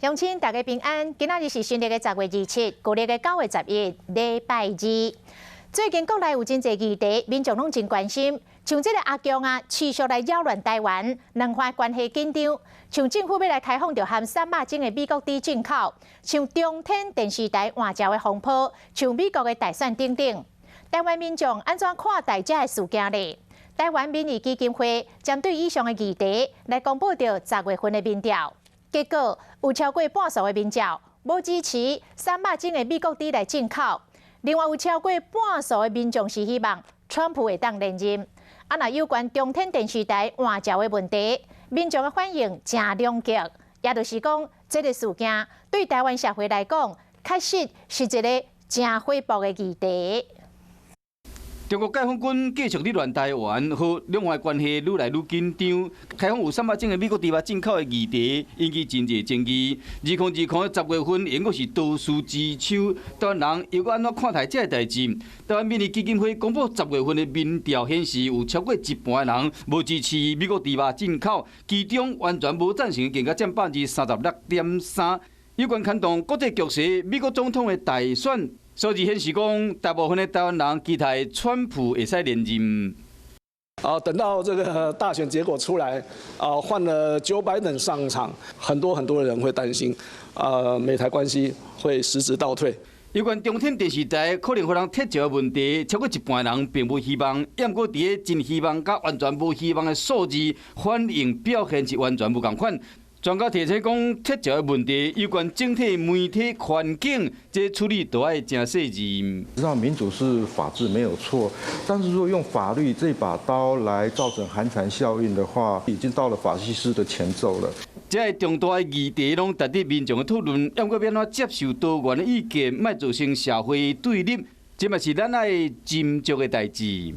鄉親大家平安，今仔日是新曆的10月27，舊曆的9月11，禮拜二。最近國內有真濟議題，民眾攏真關心，像這个阿共啊，持續來擾亂台灣，兩岸關係緊張。像政府欲來開放著含300種的美國豬進口，像中天電視台換照的風波，像美國的大選等等。台灣民眾按怎看待這个事件呢？台灣民意基金會針對以上的議題來公布著10月份的民調。結果有超過半數的民眾無支持300種的美國豬來進口，另外有超過半數的民眾是希望川普會當連任。啊，若有關中天電視台換照的問題，民眾的反應誠兩極，也就是講，這个事件對台灣社會來講，確實是一个誠火爆的議題。中國解放軍繼續佇亂台灣，予兩岸關係愈來愈緊張。開放有三百種的美國豬肉進口的議題，引起真濟爭議。2020的10月份，猶閣是多事之秋，台灣人又閣按怎看待這个代誌？台灣民意基金會公布十月份的民調顯示，有超過一半的人無支持美國豬肉進口，其中完全無贊成的更加佔36.3%。有關牽動國際局勢，美國總統的大選。數字顯示講，大部分的台灣人期待川普會使連任。啊，等到這個大選結果出來，啊，換了 Joe Biden 上場，很多很多人會擔心，啊，美台關係會實質倒退。有關中天電視台可能予人撤照的問題，超過一半人並無希望，毋過佇咧真希望佮完全無希望的數字反應表現是完全無仝款。專家提醒講，撤照的問題有關整體媒體環境，這處理都愛誠細緻。知道民主是法治沒有錯，但是如果用法律這把刀來造成寒蟬效應的話，已經到了法西斯的前奏了。這个重大的議題攏值得民眾的討論，毋過欲按怎接受多元的意見，莫造成社會對立，這嘛是咱愛斟酌的代誌。